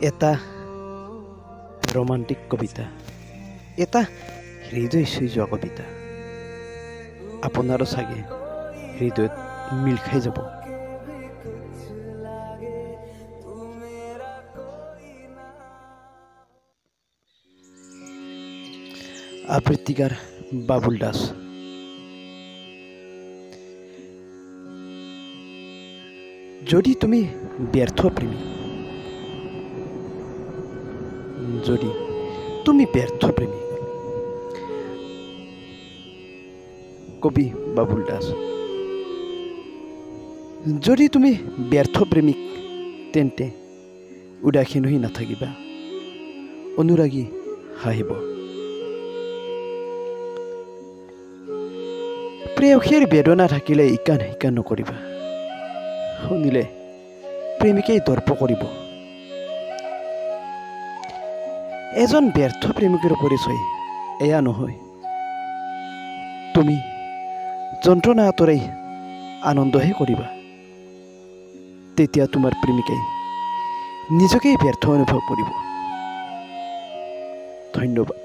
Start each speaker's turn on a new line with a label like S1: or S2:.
S1: এটা ৰোমান্টিক কবিতা, এটা হৃদয় চুই যোৱা কবিতা। আপোনাৰো চাগে হৃদয়ত মিল খাই যাব। আবৃত্তিকাৰ বাবুল দাস। যদি তুমি ব্যৰ্থ প্ৰেমিক, যদি তুমি ব্যৰ্থ প্ৰেমিক, কবি বাবুল দাস। যদি তুমি ব্যৰ্থ প্ৰেমিক, তেন্তে উদাসীন হৈ নাথাকিবা, অনুৰাগী হাঁহিব। প্ৰেয়সীৰ বেদনা থাকিলে ইকান সিকান নকৰিবা, শুনিলে প্ৰেমিকেই দৰ্প কৰিব। এজন ব্যৰ্থ প্ৰেমিকৰ পৰিচয় এয়া নহয়, তুমি যন্ত্ৰণা আঁতৰাই আনন্দহে কৰিবা। তেতিয়া তোমাৰ প্ৰেমিকাই নিজকেই ব্যৰ্থ অনুভৱ কৰিব। ধন্যবাদ।